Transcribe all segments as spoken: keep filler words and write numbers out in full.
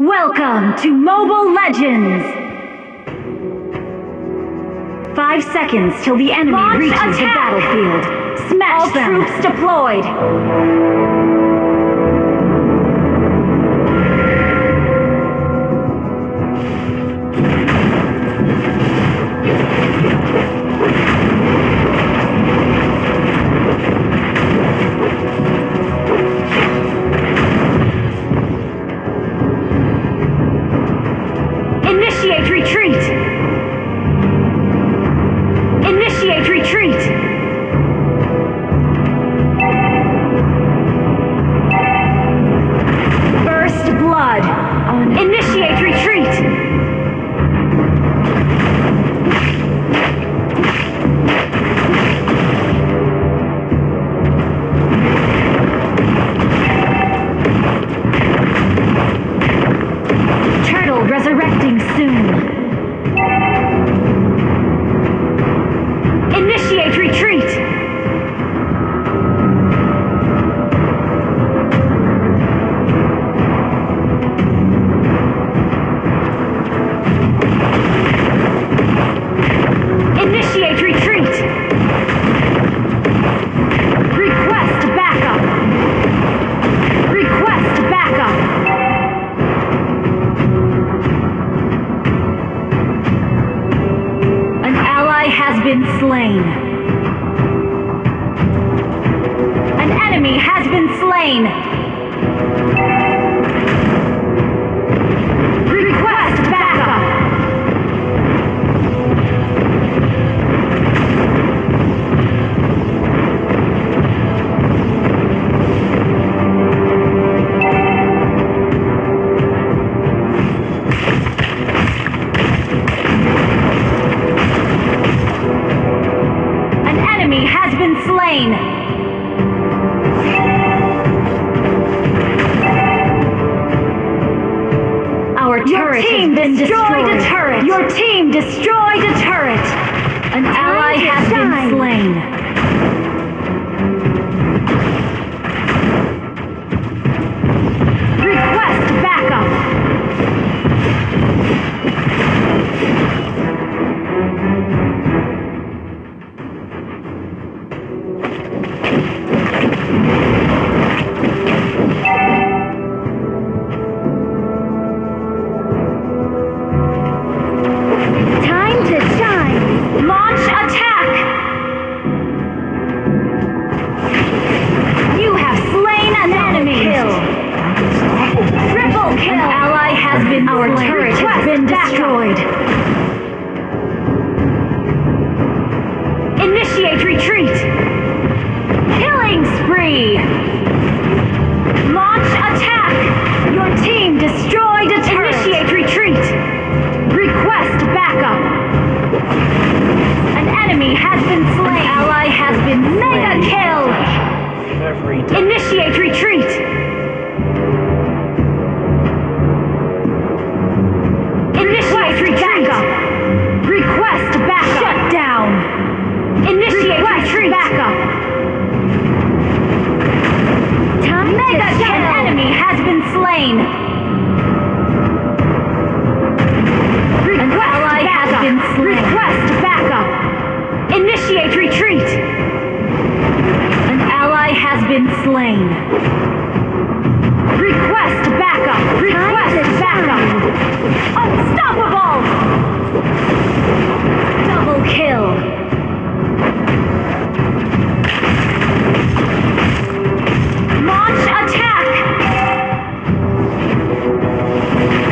Welcome to Mobile Legends! Five seconds till the enemy Launch reaches the attack! Battlefield. Smash All them! Troops deployed! Initiate retreat! Initiate retreat! First blood! Initiate retreat! Turtle resurrecting soon. Initiate retreat! Initiate retreat! Request backup! Request backup! An ally has been slain. An enemy has been slain. Request backup. An enemy has been slain. Our turret has been destroyed. Your team destroyed a turret. Your team destroyed a turret. An ally has been slain. Request backup! Time to shine! Launch attack! You have slain an enemy! Triple kill! An ally has been slain. Our turret has been destroyed. Initiate retreat! Killing spree! Launch attack! Your team destroyed a turret! Initiate retreat! Request backup! An enemy has been slain! An ally has been slain. Mega kill! Every time. Initiate retreat! Initiate retreat! Request backup! Shut down! Initiate retreat! Request backup! Time to shine! Mega kill! An enemy has been slain! An ally has been slain. Request backup! Initiate retreat! An ally has been slain. Request backup! Request backup! Unstoppable! Double kill! Launch attack!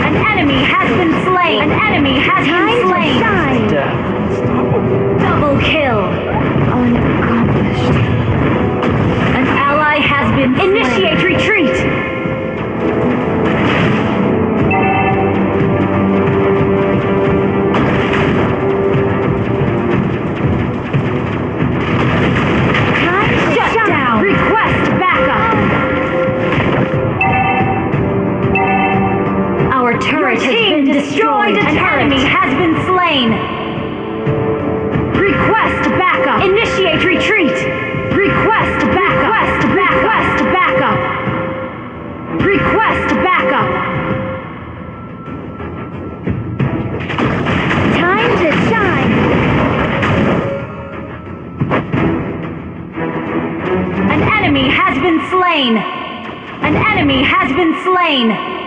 An enemy has been slain. An enemy has been slain. Time to shine. Double kill. Unaccomplished. An ally has been slain. Initiate retreat. Time to shut down. Request backup. Our turret has been destroyed. Your team destroyed a turret. An enemy has been slain. Request backup. Initiate retreat. Request backup. Request backup. Request backup. Request backup. An enemy has been slain.